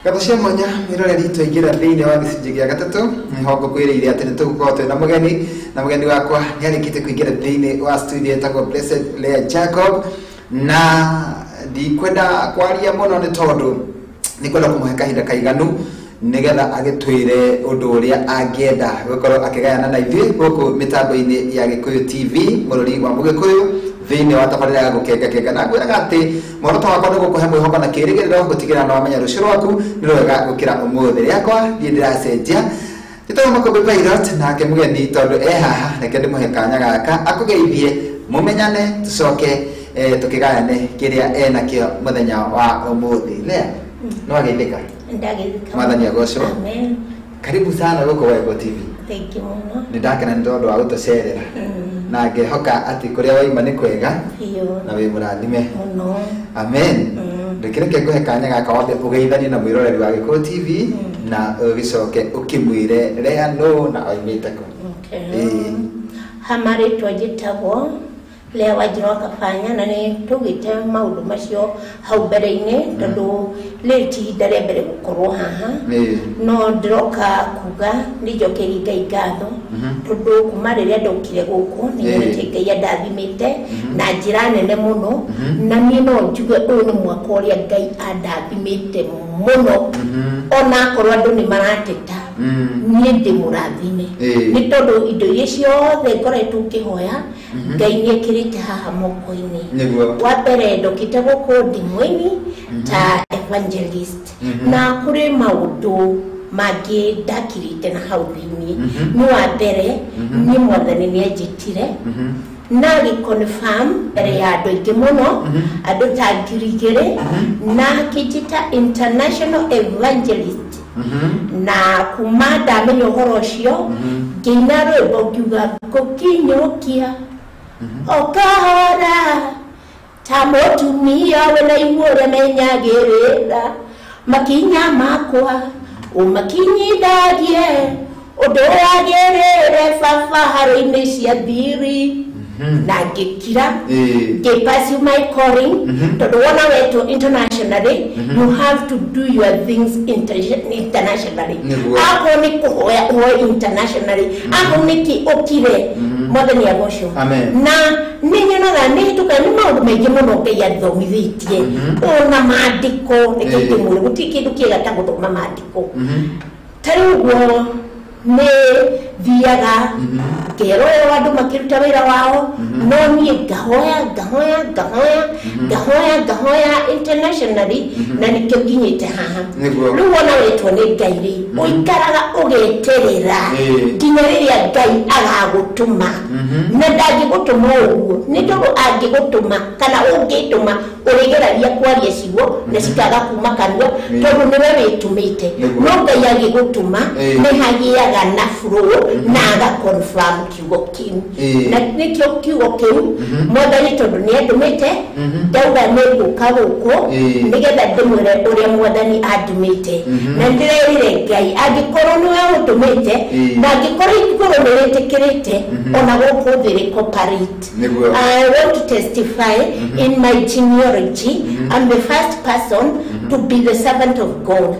Ngatho cia mwanya mwĩroreri, twaingĩra thĩinĩ wa gĩcunjĩ gĩa gatatũ. Nĩho ngũkwĩrĩire atĩ nĩ tũgũkorwo twĩna mũgeni, na mũgeni wakwa nĩ arĩkĩte kũingĩra thĩinĩ wa studio, etagwo Blessed Leah Jacob, na ndikwenda kwaria mũno nĩ tondũ nĩ kwenda kũmũhe kahinda kaiganu nĩgetha agĩtwĩre ũndũ ũrĩa angĩenda gũkorwo akĩgayana na ithuĩ gũkũ mĩtambo-inĩ ya Gĩkũyũ TV, mũrũri wa Mũgĩkũyũ, thĩinĩ wa tabarĩra ya Gũkengakenga. Na ngwĩraga atĩ muoroto wakwa nĩ gũkũhe mwĩhoko na kĩĩrĩgĩrĩro, gũtigĩrĩra na wamenya rũciũ rwaku nĩ rwega gũkĩra ũmũthĩ. Rĩakwa niĩ ndĩracenjia, njĩtagwo Makũmbĩ Pilot, nake mũgeni tondũ e haha, reke ndĩmũhe kanya gaka akũgeithie, mũmenyane, tũcoke tũkĩgayane kĩrĩa enakĩo mũthenya wa ũmũthĩ. Lea, nĩ wageithĩka? Ndageithĩka. Mwathani agocwo. Amen. Karibu sana gũkũ Waĩgo TV. Thank you mũno. Nĩ ndakena nĩ tondũ wa gũtũcerera, na ngehoka atĩ kũrĩa waima nĩ kwega Biũ. na wĩ mũrathime. Mũno. Amen. Ndĩkĩreke ngũhe kanya gaka wambe ũgeithanie na mwĩroreri wa Gĩkũyũ TV, na ũgĩcoke ũkĩmwĩre Lea nũ na oimĩte kũ. Okay. Ĩĩ. Hama rĩtwa njĩtagwo Lea Wanjirũ wa Kabanya, na nĩ tũgĩte maũndũ macio hau mbere-inĩ, tondũ rĩrĩ ti ihinda rĩa mbere gũkorwo haha. No ndĩroka kuga nĩ njokerie Ngai ngatho, tondũ kuma rĩrĩa ndokire gũkũ nĩ nyonete Ngai andathimĩte na njĩra nene mũno. Na niĩ no njuge ũyũ nĩ mwaka ũrĩa Ngai andathimĩte mũno. Ona akorwo andũ nĩ marateta, niĩ ndĩ mũrathime, nĩ tondũ indo iria ciothe ngoretwo ngĩhoya, Ngai nĩ ekĩrĩte haha moko-inĩ. Wa mbere, ndokĩte gũkũ ndĩ mũini ta evangelist, na kũrĩ maũndũ mangĩ ndakirĩte na hau thĩiniĩ. Nĩ wa mbere, niĩ Mwathani nĩ anjĩtire na gĩ-confirm mbere ya andũ aingĩ mũno, andũ ta 2000, na akĩnjĩta international evangelist. Na kuma ndamenya ũhoro ũcio, ngĩina rwĩmbo ngiuga ngũkinyũkia o kahora ta mũtumia wĩna ihu ũrĩa menyagĩrĩra makinya makwa, ũmakinyithagie ũndũ wagĩrĩre baba haro-inĩ cia thiri. Na ngĩkira, ngĩ-pursue my calling, tondũ wona wetwo internationally, you have to do your things internationally. Akorwo nĩ kũhoya, ũhoe internationally. Akorwo nĩ kĩ, ũkire. Mwathani agocwo. Amen. Na nĩ nyonaga nĩ hĩtũkaga nĩ maũndũ maingĩ mũno Ngai athomithĩtie, ona maandĩko. Reke ndĩmwĩre, gũtirĩ kĩndũ kĩega ta gũthoma maandĩko. Ta rĩu ũguo nĩ thiaga ngerorerwo andũ makĩruta wĩra wao, no niĩ ngahoya, ngahoya, ngahoya, ngahoya, ngahoya internationally, na nĩkĩo nginyĩte haha. Rĩu wona wetwo nĩ Ngai rĩ, ũikaraga ũgeterera nginya rĩrĩa Ngai agagũtũma. Na ndangĩgũtũma ũguo, nĩ tondũ angĩgũtũma kana ũngĩtũma, ũrĩgeragia kwaria ciugo na cikaga kuma kanua, tondũ nĩwe wĩtũmĩte. No Ngai agĩgũtũma, nĩ hagĩaga na flow na aga confirm kiugo kĩu. Na nĩkĩo kiugo kĩu Mwathani, tondũ nĩ andũmĩte, ndauga nĩ ngũka gũkũ nĩgetha ndĩmwĩre ũrĩa Mwathani andũmĩte. Na ndĩrerire Ngai, angĩkorwo nĩwe ũndũmĩte, na angĩkorwo igũrũ nĩ rĩtĩkĩrĩte, ona gũkũ thĩ rĩ cooperate. I want to testify in my genealogy, I'm the first person to be the servant of God.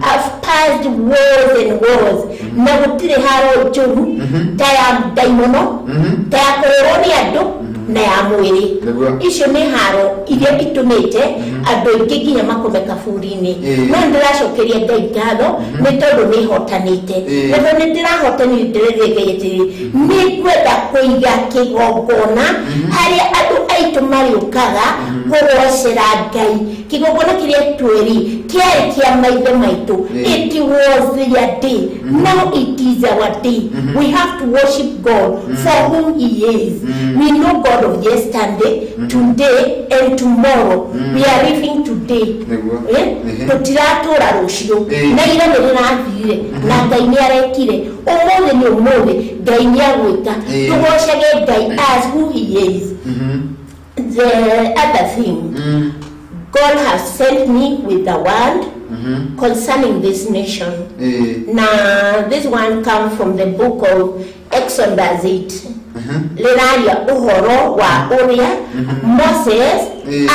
I've passed wars and wars. Na gũtirĩ haro njũru ta ya ndaimono, ta ya kũhũrwo nĩ andũ, na ya mwĩrĩ. Icio nĩ haro iria itũmĩte andũ aingĩ nginya makome kaburi-inĩ. No nĩndĩracokeria Ngai ngatho nĩ tondũ nĩ hotanĩte. Na tondũ nĩ ndĩrahotanire, ndĩrerire Ngai atĩrĩrĩ, nĩ ngwenda kũiga kĩgongona harĩa andũ aitũ marĩũkaga kũgocera Ngai, kĩgongona kĩrĩa twĩri kĩarĩ kĩa maithe maitũ. It was their day, now it is our day. We have to worship God for whom he is. We know God of yesterday, today and tomorrow. We are living today. Eh? Tũtiratũra rũciũ. Na ira nĩ rĩrathirire na Ngai nĩ arekire. Ũmũthĩ nĩ ũmũthĩ, Ngai nĩ agwĩta. Tũgocage Ngai as who he is. The other thing, God has sent me with a word concerning this nation. Now, this one comes from the book of Exodus 8. Rĩraria ũhoro wa ũrĩa Moses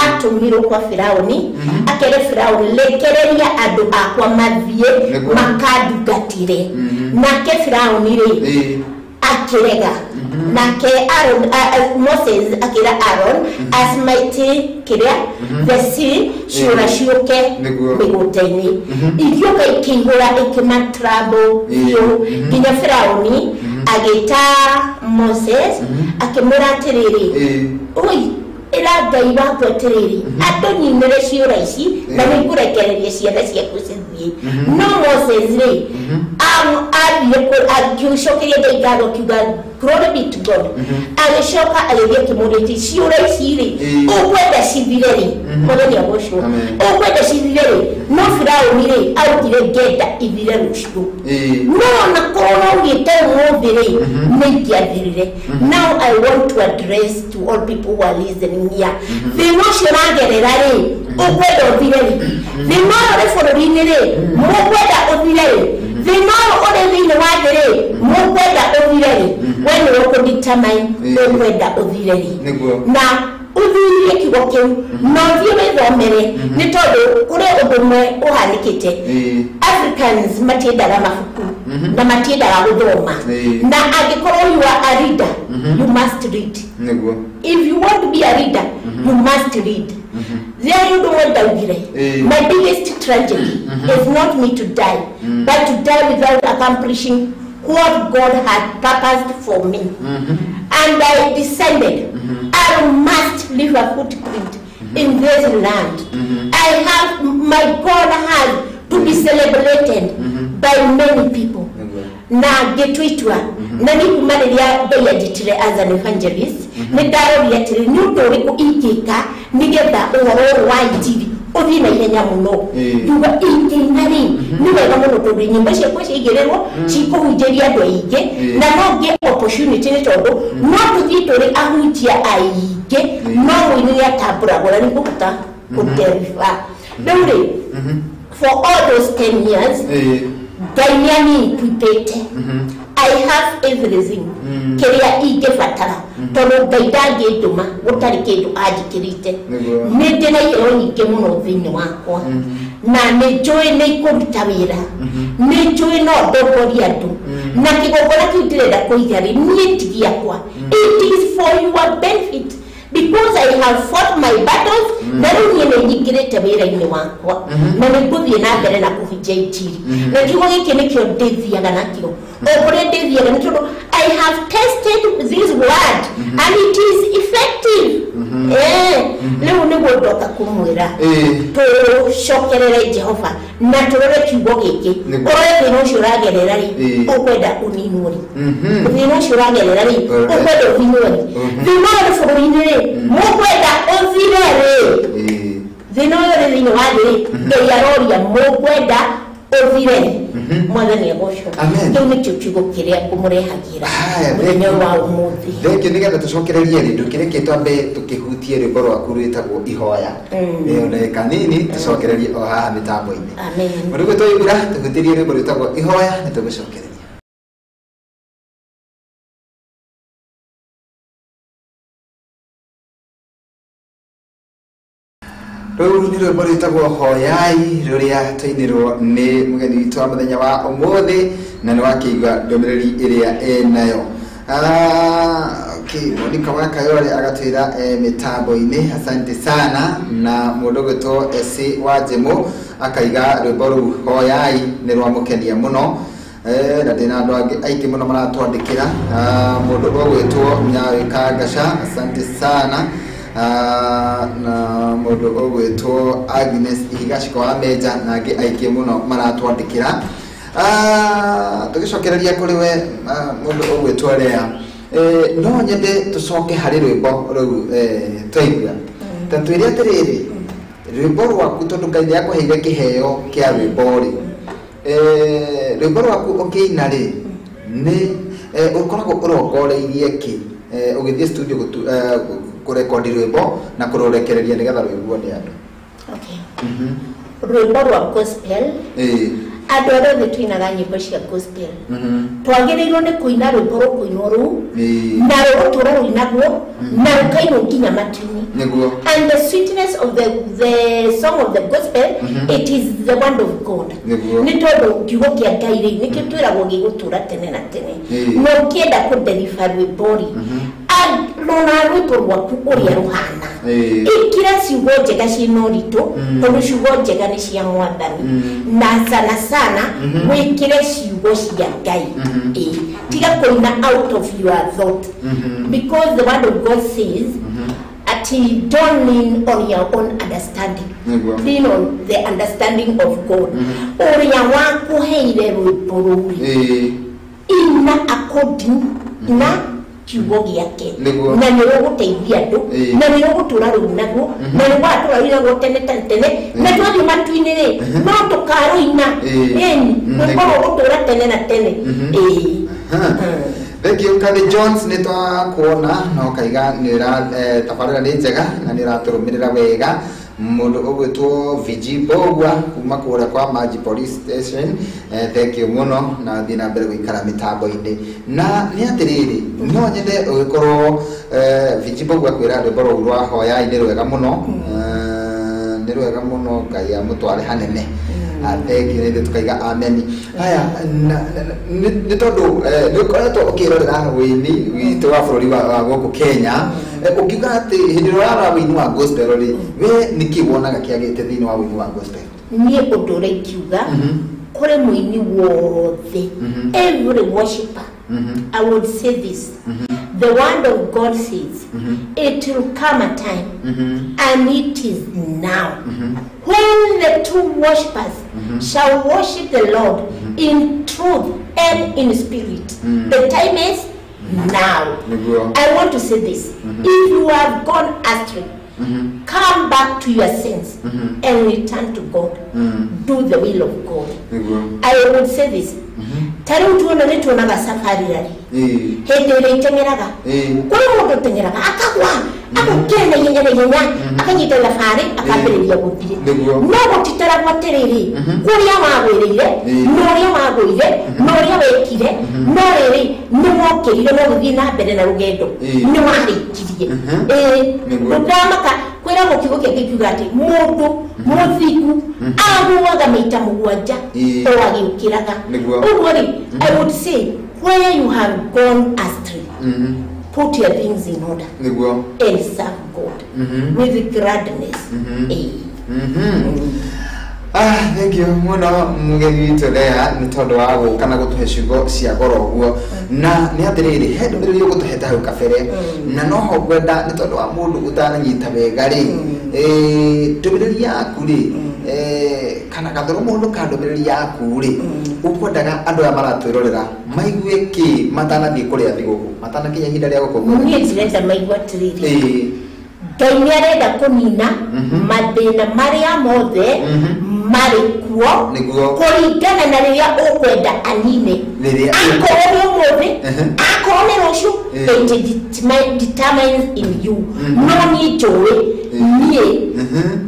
atũmirwo kwa Firauni. Akere Firauni rekereria andũ akwa mathiĩ makandungatĩre. Nake Firauni rĩ akĩrega. Nake Aaron, Moses akĩra Aaron asmaite kĩrĩa the sea ciũra ciũke mĩgũnda-inĩ. Igĩũka ikĩihũra ikĩmatrabo biũ nginya Firauni agĩta Moses akĩmwĩra atĩrĩrĩ, oi ĩra Ngai waku atĩrĩrĩ, andũ nyinĩre ciũra ici na nĩngũrekereria ciana ciaku cithiĩ. No Moses rĩ athiĩ agĩcokeria Ngai ngatho akiuga glory be to God. Agĩcoka agĩthiĩ akĩmũũria atĩ ciũra ici rĩ ũkwenda cithire rĩ? Mwathani agocwo. Ũkwenda cithire rĩ? No Firauni rĩ augire ngenda ithire rũciũ. No ona korwo no ũgĩte ũmũthĩ rĩ nĩ ingĩathirire. Now I want to address to all people who are listening here. Thĩna ũcio ũragerera rĩ ũkwenda ũthire rĩ? Thĩna ũyũ ũrĩ bũrũri-inĩ rĩ mũkwenda ũthire rĩ? Thĩna ũyũ ũrĩ thĩinĩ wa thĩ rĩ mũkwenda ũthire rĩ? We nĩwe ũkũdetermine ũkwenda ũthire rĩ. Na ũthurie kiugo kĩu na ũthiĩ wĩthomere nĩ tondũ kũrĩ ũndũ ũmwe ũhanĩkĩte. Africans matiendaga mabuku na matiendaga gũthoma. Na angĩkorwo you are a reader, you must read. If you want to be a reader, you must read. There you don't want ndaugire. My biggest tragedy is not me to die, but to die without accomplishing what God had purposed for me. And I decided I must leave a footprint in this land. I have, my God has to be celebrated by many people. Na ngĩtwitua na nĩ kuma rĩrĩa Ngai anjĩtire as an evangelist nĩ ndarorire atĩrĩ nĩ ũndũ ũrĩkũ ingĩka nĩgetha ũhoro ũyũ wa injiri ũthiĩ na ihenya mũno. Ngiuga ingĩina rĩ nĩ wega mũno tondũ nyĩmbo ciakwa ciaigĩrĩrwo cikũhunjĩria andũ aingĩ na no ngĩe opportunity nĩ tondũ no tũthiĩ tũrĩ ahunjia aingĩ no mũini nĩ atambũragwo na nĩ ngũhota kũdeliver. Rĩu rĩ for all those 10 years Ngai nĩ anĩequipĩte. I have everything kĩrĩa ingĩbatara tondũ Ngai ndangĩndũma gũtarĩ kĩndũ anjĩkĩrĩte. Nĩ ndĩ na iheo nyingĩ mũno thĩinĩ wakwa na nĩ njũĩ nĩ ikũruta wĩra, nĩ njũĩ no ndongorie andũ na kĩgongona kĩu ndĩrenda kũiga rĩ niĩ ti gĩakwa. It is for your benefit because I have fought my battles na rĩu niĩ nĩ nyingĩrĩte wĩra-inĩ wakwa na nĩ ngũthiĩ na mbere na kũhunjia injiri. Na kiugo gĩkĩ nĩkĩo ndĩthiaga nakĩo o kũrĩa ndĩthiaga nĩ tondũ I have tested this word and it is effective. Rĩu nĩguo ndoka kũmwĩra tũcokerere Jehova na tũrore kiugo gĩkĩ. Ũrore thĩna ũcio ũragerera rĩ ũkwenda ũninwo rĩ? Thĩna ũcio ũragerera rĩ ũkwenda ũthinwo rĩ? Thĩna ũyũ ũrĩ bũrũri-inĩ rĩ mũkwenda ũthire rĩ? Thĩna ũyũ ũrĩ thĩinĩ wa thĩ rĩ Ngai aroria mũkwenda ũthire rĩ? Mwathani agocwo. Kĩu nĩkĩo kiugo kĩrĩa ngũmũrehagĩra mũthenya wa ũmũthĩ. Thengio. Nĩgetha tũcokererie rĩ ndũkĩreke twambe tũkĩhutie rwĩmbo rwaku rwĩtagwo Ihoya. Ĩyo ndagĩka nini tũcokererie o haha mĩtambo-inĩ. Amen. Mũndũ gwĩtwo Ibura tũhutĩrie rwĩmbo rwĩtagwo Ihoya nĩ tũgũcokereria. Rũu nĩ rwĩmbo rwĩtagwo Hoyai rũrĩa twainĩrwo nĩ mũgeni witũ wa mũthenya wa ũmũthĩ na nĩ wakĩigua ndũmĩrĩri ĩrĩa enayo. Okay, Monica wa Kayore agatwĩra mĩtambo-inĩ asante sana. Na mũndũ gwĩtwo Esi wa Njimũ akaiga rwĩmbo rũu Hoyai nĩ rwamũkenia mũno. Na ndĩna andũ angĩ aingĩ mũno maratwandĩkĩra. Mũndũ ũgwĩtwo Nyawe Kangaca asante sana. Na mũndũ ũgwĩtwo Agnes Ihigashiko wa Meja na angĩ aingĩ mũno maratwandĩkĩra. Tũgĩcokereria kũrĩ we mũndũ ũgwĩtwo Lea, no nyende tũcoke harĩ rwĩmbo rũu twaigua. Ta twĩre atĩrĩrĩ, rwĩmbo rwaku tondũ Ngai nĩ akũheire kĩheo kĩa rwĩmbo rĩ, rwĩmbo rwaku ũkĩina rĩ nĩ ũkoragwo ũrongoreirie kĩ ũgĩthiĩ studio kũrekondi rwĩmbo na kũrũrekereria nĩgetha rũiguo nĩ andũ? Okay. Rwĩmbo rwa gospel Andũ arĩa othe tũinaga nyĩmbo cia gospel twagĩrĩirwo nĩ kũina rwĩmbo rũkũinwo rũu na rũgũtũra rũinagwo na rũkainwo nginya matu-inĩ. And the sweetness of the song of the gospel, it is the word of God. Nĩ tondũ kiugo kĩa Ngai rĩ nĩkĩo twĩragwo gĩgũtũra tene na tene. Na ũkĩenda kũdeliver rwĩmbo rĩ, rora rwĩmbo rwaku ũrĩa rũhana. Ĩkĩra ciugo njega ciĩna ũritũ, tondũ ciugo njega nĩ cia Mwathani. Na sana sana wĩkĩre ciugo cia Ngai. Tiga kũina out of your thought. Because the word of God says, ati don't lean on your own understanding. Lean on the understanding of God. Ũrĩa wakũheire rwĩmbo rũu ina according na kiugo gĩake, na nĩ rũgũteithia andũ, na nĩ rũgũtũra rũinagwo, na nĩ rũgatũra rũinagwo tene tene tene, na twathiĩ matu-inĩ rĩ no tũkarũina. Ĩni rwĩmbo rũgũtũra tene na tene. Thank you Kathy Jones, nĩ twakuona na ũkaiga nĩ tabarĩra nĩ njega na nĩ ũratũrũmĩrĩra wega. Mũndũ ũgwĩtwo VG Bogwa kuma kũrĩa kwa Maji Police Station, thank you mũno na thiĩ na mbere gũikara mĩtambo-inĩ. Na nĩ atĩrĩrĩ, no nyende ũgĩkorwo VG Bogwa kwĩra rwĩmbo rũu rwa hoyai nĩ rwega mũno, nĩ rwega mũno, Ngai amũtware hanene. Thank you, nĩ tukaiga amen. Haya, nĩ tondũ nĩ ũkoretwo ũkĩrorera wĩini witũ wa bũrũri wa gũkũ Kenya, ũngiuga atĩ hĩndĩ ĩrĩa ũrarora wĩini wa gospel rĩ, we nĩkĩ wonaga kĩagĩte thĩinĩ wa wĩini wa gospel? Niĩ ũndũ ũrĩa ingiuga kũrĩ mũini wothe, every worshipper, I would say this. The word of God says, it will come a time, and it is now, when the true worshippers shall worship the Lord in truth and in spirit. The time is now. I want to say this. If you have gone astray, come back to your sins and return to God. Do the will of God. I would say this. Ta rĩu tuona nĩ tuonaga safari rari hĩndĩ ĩrĩa iteng'eraga, kũrĩ mũndũ ũteng'eraga akagwa agũkĩra na ihenya na ihenya akanyita thabarĩ akambĩrĩria gũthiĩ, no gũtitaragwo atĩrĩrĩ kũrĩa wagwĩrĩire na ũrĩa wagũire na ũrĩa wekire, no rĩrĩ nĩ wokĩrire no gũthiĩ na mbere na rũgendo nĩ warĩkirie. Ndũramaka kwĩragwo kiugo kĩa Ngai kiuga atĩ mũndũ mũthingu agũaga maita mũgwanja o agĩũkĩraga. Ũguo rĩ, I would say where you have gone astray, put your things in order and serve God with gladness. Thank you mũno mũgeni witũ Lea nĩ tondũ wa gũka na gũtũhe ciugo cia goro ũguo. Na nĩ atĩrĩrĩ, he ndũmĩrĩri ũgũtũhete hau kabere, na noho ngwenda nĩ tondũ wa mũndũ ũtananyita wega rĩ, ndũmĩrĩri yaku rĩ, kana gathoro mũndũ ka ndũmĩrĩri yaku rĩ, ũkwendaga andũ aya maratwĩrorera maigue kĩ matanathiĩ kũrĩa thigũkũ, matanakinya ihinda rĩa gũkũngũĩra? Niĩ ndĩrenda maigue atĩrĩrĩ, Ngai nĩ arenda kũnina mathĩna marĩa mothe marĩ kuo kũringana na rĩrĩa ũkwenda anine. Akorwo nĩ ũmũthĩ, akorwo nĩ rũciũ, it determines in you. No niĩ njũĩ niĩ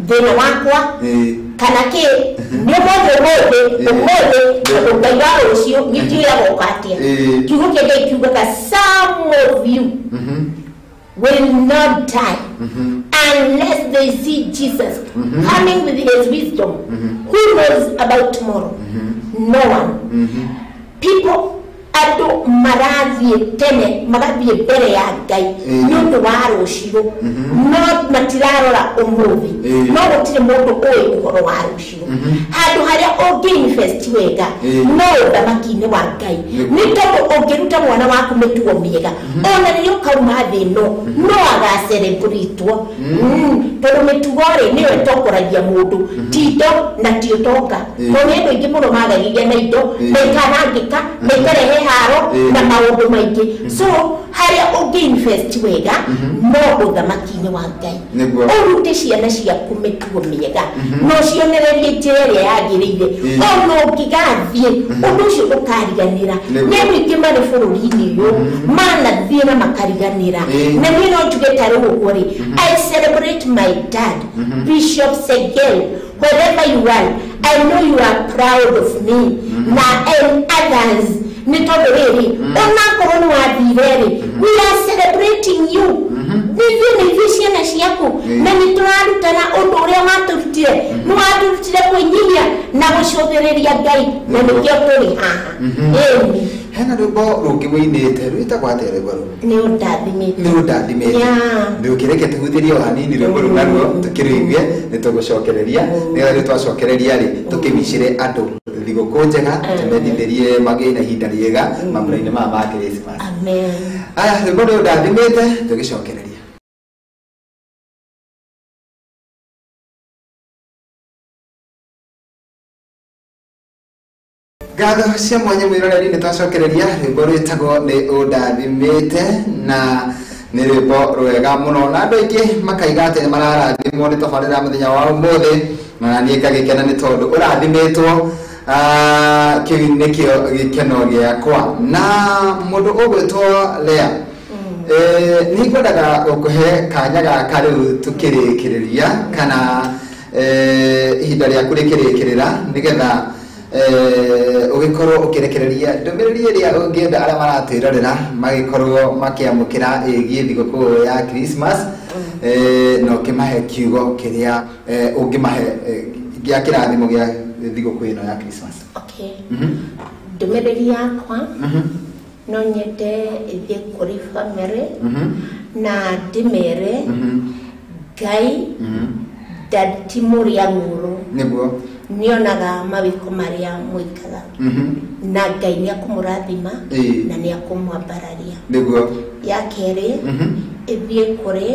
thĩna wakwa kana kĩ nĩ ũmũthĩ ũmũthĩ ũmũthĩ, tondũ Ngai wa rũciũ niĩ ndiũĩ agoka atĩa. Kiugo kĩa Ngai kiugaga some of you will not die unless they see Jesus coming with his wisdom. Who knows about tomorrow? No one. People andũ marathiĩ tene magathiĩ mbere ya Ngai nĩ ũndũ wa rũciũ, no matirarora ũmũthĩ, no gũtirĩ mũndũ ũĩ ũhoro wa rũciũ. Handũ harĩa ũngĩ-invest wega no ũthamaki-inĩ wa Ngai, nĩ tondũ ũngĩruta mwana waku mĩtugo mĩega ona rĩrĩa ũkauma thĩ ĩno no agacerebũritwo, tondũ mĩtugo rĩ nĩyo ĩtongoragia mũndũ, ti indo na ti ũtonga. Tondũ nĩ andũ aingĩ mũno magagĩria na indo na ikanangĩka na ikarehe haro na maũndũ maingĩ. So harĩa ũngĩ-invest wega no ũthamaki-inĩ wa Ngai, ũrute ciana ciaku mĩtugo mĩega na ũcionererie njĩra ĩrĩa yagĩrĩire. Ona ũngĩgathiĩ ũndũ ũcio ndũkariganĩra. Nĩ andũ aingĩ marĩ bũrũri-inĩ ũyũ manathiĩ na makariganĩra. Na niĩ no njuge ta rĩu ũguo rĩ, I celebrate my dad, Bishop Segel, wherever you are. I know you are proud of me na and others nĩ tondũ rĩrĩ onakorwo nĩ wathire rĩ, we are celebrating you. Nithuĩ nĩ ithuĩ ciana ciaku na nĩ tũrarutana ũndũ ũrĩa watũrutire. Nĩ watũrutire kwĩnyihia na gũcũthĩrĩria Ngai, na nĩkĩo tũrĩ haha. Ĩni. Hena rwĩmbo rũngĩ wĩinĩte rwĩtagwo atĩa rwĩmbo rũu? Nĩ ũndathimĩte. Nĩ ũndathimĩte. Nĩ ũkĩreke tũhutĩrie o hanini rwĩmbo rũu naruo tũkĩrũigue nĩ tũgũcokereria, nĩgetha rĩu twacokereria rĩ tũkĩwicĩre andũ thigũkũ njega, tũmendithĩrie magĩe na ihinda rĩega mambura-inĩ maya ma Christmas. Amen. Aya, rwĩmbo nĩ ũndathimĩte, tũgĩcokereria. Ngatho cia mwanya mwĩroreri, nĩ twacokereria rwĩmbo rwĩtagwo nĩ ũndathimĩte, na nĩ rwĩmbo rwega mũno, na andũ aingĩ makaiga atĩ nĩ mararathimwo nĩ tabarĩra mũthenya wa ũmũthĩ, na niĩ ngagĩkena nĩ tondũ ũrathimĩtwo. Kĩu nĩkĩo gĩkeno gĩakwa. Na mũndũ ũgwĩtwo Lea, nĩ ngwendaga gũkũhe kanya gaka rĩu tũkĩrĩkĩrĩria, kana ihinda rĩaku rĩkĩrĩkĩrĩra, nĩgetha ũgĩkorwo ũkĩrekereria ndũmĩrĩri ĩrĩa ũngĩenda arĩa maratwĩrorera magĩkorwo makĩamũkĩra ĩgiĩ thigũkũ ya Christmas, na ũkĩmahe kiugo kĩrĩa ũngĩmahe gĩa kĩrathimo gĩa thigũkũ ĩno ya Christmas. Okay. Ndũmĩrĩri yakwa no nyende ĩthiĩ kũrĩ bamĩrĩ na ndĩmere Ngai ndatimũrĩa ng'ũrũ. Nĩguo. Nĩonaga mawĩko marĩa mwĩkaga na Ngai nĩ akũmũrathima na nĩ akũmwambararia. Nĩguo. Ya kerĩ ĩthiĩ kũrĩ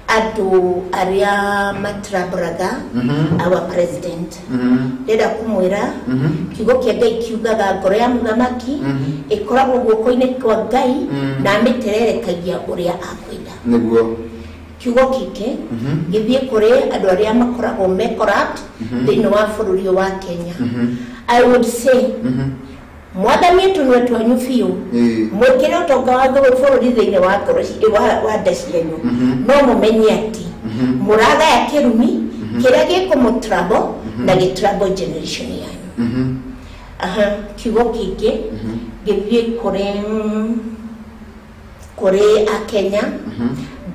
andũ arĩa matraburaga our president. Ndĩrenda kũmwĩra kiugo kĩa Ngai kiugaga ngoro ya mũthamaki ĩkoragwo guoko-inĩ kwa Ngai na amĩtererekagia ũrĩa akwenda. Nĩguo. Kiugo kĩngĩ gĩthiĩ kũrĩ andũ arĩa makoragwo me corrupt thĩinĩ wa bũrũri ũyũ wa Kenya. I would say mwathani tũnua twanyu biũ, mwĩkĩre ũtonga wa bũrũri thĩinĩ wa ngoro wa nda cianyu, no mũmenye atĩ mũragaya kĩrumi kĩrĩa gĩkũmũtrabo na gĩtrabo generation yanyu. Aha, kiugo kĩngĩ gĩthiĩ kũrĩ akenya,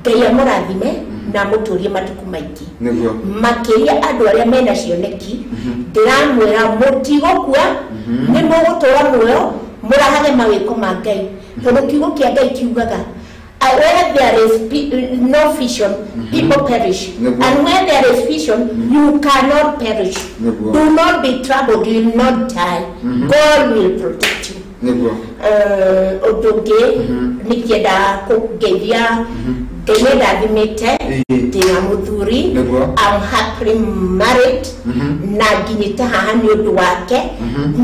Ngai amũrathime na amũtũrie matukũ maingĩ. Nĩguo. Makĩria andũ arĩa mena cioneki, ndĩramwĩra mũtigũkua, nĩ mũgũtũra muoyo mũrahage mawĩko ma Ngai, tondũ kiugo kĩa Ngai kiugaga where there is no vision, people perish. And where there is vision, you cannot perish. Do not be troubled, you will not die. God will protect you. Ũndũ ũngĩ nĩngĩenda kũgeithia Ngai nĩndathimĩte, ndĩna mũthuri, I'm happily married, na nginyĩte haha nĩ ũndũ wake,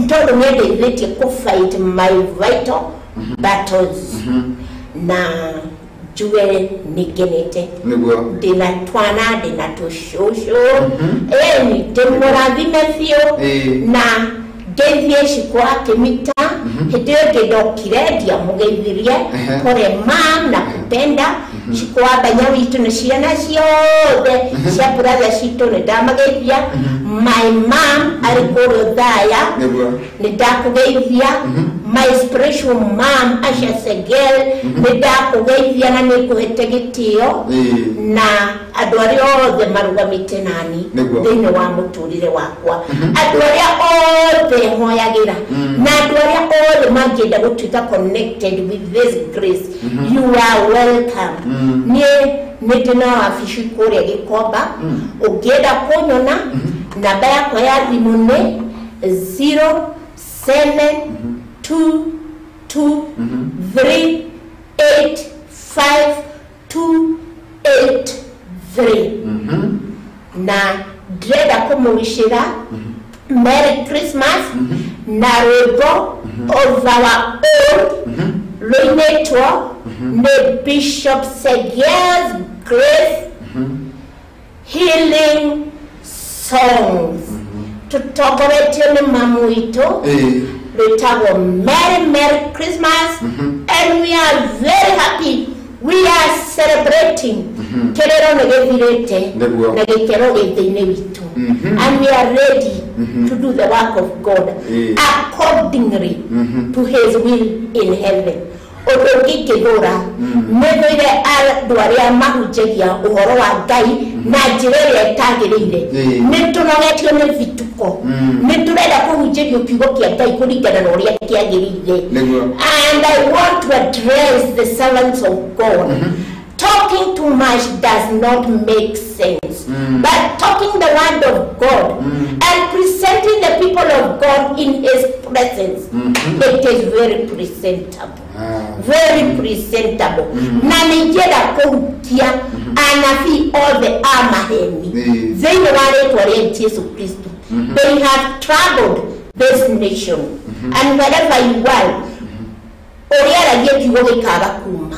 tondũ nĩandeithĩtie kũ fight my vital battles, na njuge nĩngenete. Ndĩna twana, ndĩna tũcũcũ, ĩni ndĩmũrathime biũ, na ngeithie Shiko akĩmita hĩndĩ ĩyo ĩngĩ ndokire ndiamũgeithirie, pole mam na kupenda. Shiko wa banya witũ na ciana ciothe cia brother citũ nĩ ndamageithia. My mom arĩ kũrĩa Othaya nĩ ndakũgeithia. My spiritual mom Asha Segel nĩ ndakũgeithia na nĩ ngũhete gĩtĩo, na andũ arĩa othe marũgamĩte nani thĩinĩ wa mũtũrĩre wakwa, andũ arĩa othe hoyagĩra na andũ arĩa othe mangĩenda gũtuĩka connected with this grace, you are welcome. Niĩ nĩ ndĩ na wabici kũrĩa Gĩkomba, ũngĩenda kũnyona namba yakwa ya thimũ nĩ 0722385283, na ndĩrenda kũmũwicĩra Merry Christmas na rwĩmbo of our own rũinĩtwo nĩ Bishop Segiel's Grace Healing Songs, tũtongoretio nĩ mamu witũ, rwĩtagwo Merry Merry Christmas, and we are very happy. We are celebrating. Kĩrĩro nĩ gĩthirĩte Nĩguo. na gĩkeno gĩ thĩinĩ witũ, and we are ready to do the work of God accordingly to his will in heaven. Ũndũ ũngĩ ingĩthũra, nĩ thũire andũ arĩa mahunjagia ũhoro wa Ngai na njĩra ĩrĩa ĩtagĩrĩire. Nĩ tũnogetio nĩ bituko. Nĩ tũrenda kũhunjĩrio kiugo kĩa Ngai kũringana na ũrĩa kĩagĩrĩire. Nĩguo. And I want to address the servants of God. Talking too much does not make sense. But talking the word of God and presenting the people of God in his presence, it is very presentable. Very presentable. Na nĩ kũhukia anabii othe a maheni thĩinĩ wa rĩtwa rĩa Jesu Kristo. They have troubled this nation. And wherever you are, ũrĩa aragia kiugo gĩkaga kuma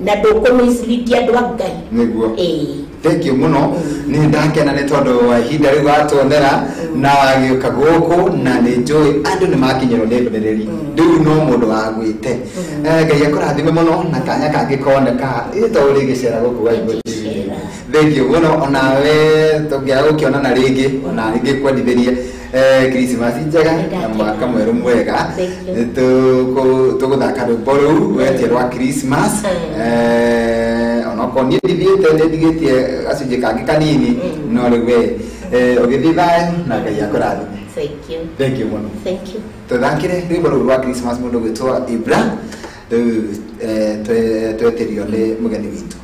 na ndũkũmislead andũ a Ngai. Nĩguo. Ĩĩ. Thank you mũno, nĩ ndakena nĩ tondũ wa ihinda rĩu watuonera na gĩũka gũkũ, na nĩ njũĩ andũ nĩ makinyĩrwo nĩ ndũmĩrĩri rĩu no mũndũ wagwĩte. Ngai akũrathime mũno na kanya kangĩ koneka ĩ to ũrĩgĩcera gũkũ gwa Igbo TV. Ngĩcera. Thank you mũno, onawe tũngĩaga gũkĩonana rĩngĩ ona rĩngĩ kwendithĩrie Christmas njega na mwaka mwerũ mwega. Thank you. Tũgũthaka rwĩmbo rũu wetie rwa Christmas. Onokorwo niĩ ndithiĩte, nĩ ndigĩtie gacunjĩ kangĩ kanini, no rĩu we ũgĩthiĩ thayũ na Ngai akũrathime. Thank you. Thank you mũno. Thank you. Tũthakĩre rwĩmbo rũu rwa Christmas, mũndũ gwĩtwo Ibra rĩu, twetĩrio nĩ mũgeni witũ.